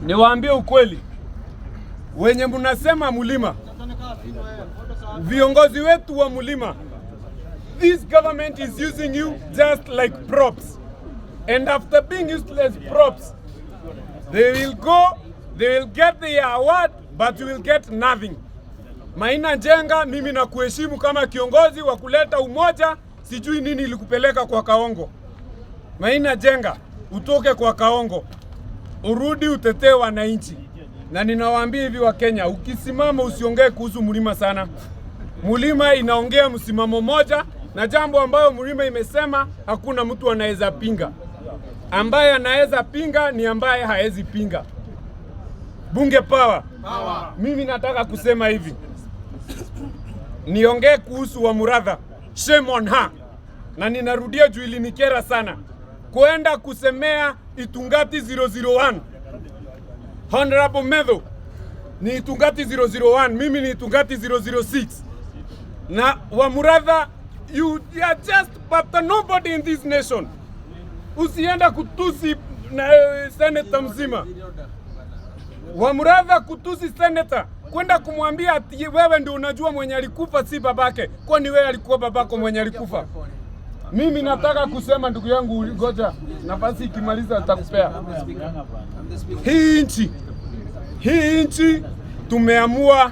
Niwaambie ukweli, wenye mnasema mlima, viongozi wetu wa mlima, this government is using you just like props, and after being used as props, they will go, they will get their award, but you will get nothing. Maina Njenga, mimi nakuheshimu kama kiongozi wa kuleta umoja. Sijui nini ilikupeleka kwa Kaongo. Maina Njenga, utoke kwa Kaongo, urudi utetee wananchi. Na ninawaambia hivi wa Kenya, ukisimama usiongee kuhusu mlima sana. Mlima inaongea msimamo moja, na jambo ambayo mlima imesema hakuna mtu anaweza pinga. Ambaye anaweza pinga ni ambaye haezi pinga. Bunge power. Mimi nataka kusema hivi, niongee kuhusu Wamuratha, shame on her, na ninarudia juu ilinikera sana kwenda kusemea Itungati 001. Honorable Methu ni Itungati 001, mimi ni Itungati 006 na Wamuratha, you are just but nobody in this nation. Usienda kutusi na senator mzima. Wamuratha kutusi senator, kwenda kumwambia ati wewe ndio unajua mwenye alikufa si babake. Kwani wewe alikuwa babako mwenye alikufa? Mimi nataka kusema ndugu yangu, ngoja nafasi ikimaliza nitakupea. Hii nchi tumeamua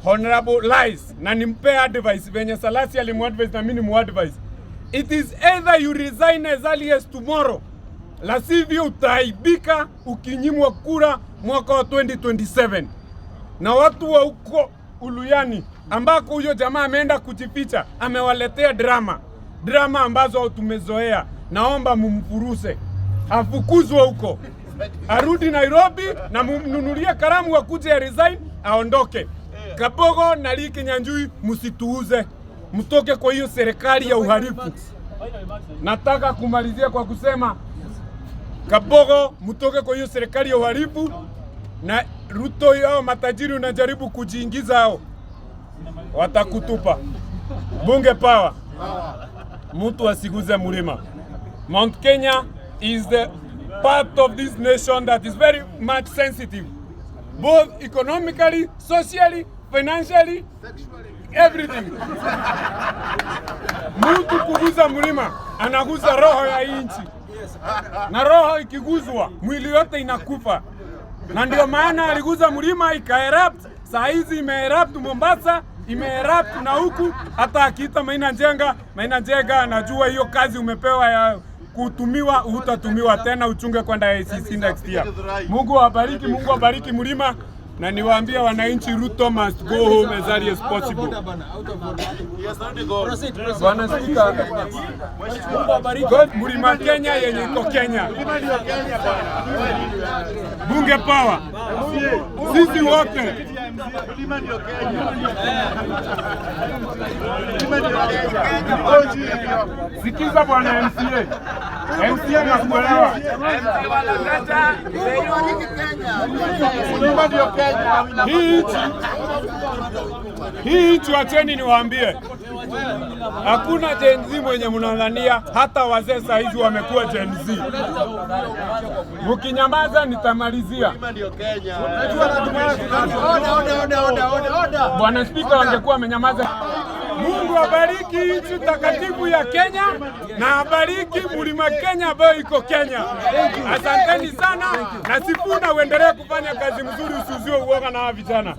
honorable lies, na nimpe advice venye Salasi alimuadvise na mimi nimuadvise. It is either you resign as early as tomorrow, la sivyo utaaibika ukinyimwa kura mwaka wa 2027 na watu wa huko Uluyani ambako huyo jamaa ameenda kujificha, amewaletea drama, drama ambazo tumezoea. Naomba mumfuruse, afukuzwe huko, arudi Nairobi na mumnunulie karamu, akuje ya resign aondoke. Kabogo na Lee Kinyanjui, msituuze, mtoke kwa hiyo serikali ya uhalifu. Nataka kumalizia kwa kusema Kabogo, mtoke kwa hiyo serikali ya uhalifu na Ruto yao matajiri unajaribu kujiingiza hao, watakutupa. Bunge power, mtu asiguze mlima. Mount Kenya is the part of this nation that is very much sensitive, both economically, socially, financially, everything. Mtu kuguza mlima anaguza roho ya hii nchi, na roho ikiguzwa mwili yote inakufa, na ndio maana aliguza mlima ikaerupt. Saa hizi imeerupt Mombasa, imeerupt na huku. Hata akiita Maina Njenga, Maina Njenga anajua hiyo kazi umepewa ya kutumiwa, hutatumiwa tena, uchunge kwenda ACC next year. Mungu awabariki, Mungu awabariki mlima, na niwaambie wananchi, Ruto must go home as early as possible. Bwana Spika, God, mlima Kenya yenye iko Kenya. Bunge power, sisi wote. Mlima ndio Kenya. Mlima ndio Kenya. Sikiza bwana MCA, MCA nakuelewa. Mlima ndio Kenya. Hii nchi, wacheni niwaambie, hakuna Gen Z mwenye mnadhania, hata wazee saa hizi wamekuwa Gen Z. Mkinyamaza nitamalizia. Mlima ndio Kenya. Bwana Spika wangekuwa wamenyamaza. Mungu abariki nchi takatifu ya Kenya na abariki mlima Kenya ambayo iko Kenya. Asanteni sana na Sifuna, uendelee kufanya kazi mzuri, usiuziwe uoga na hawa vijana.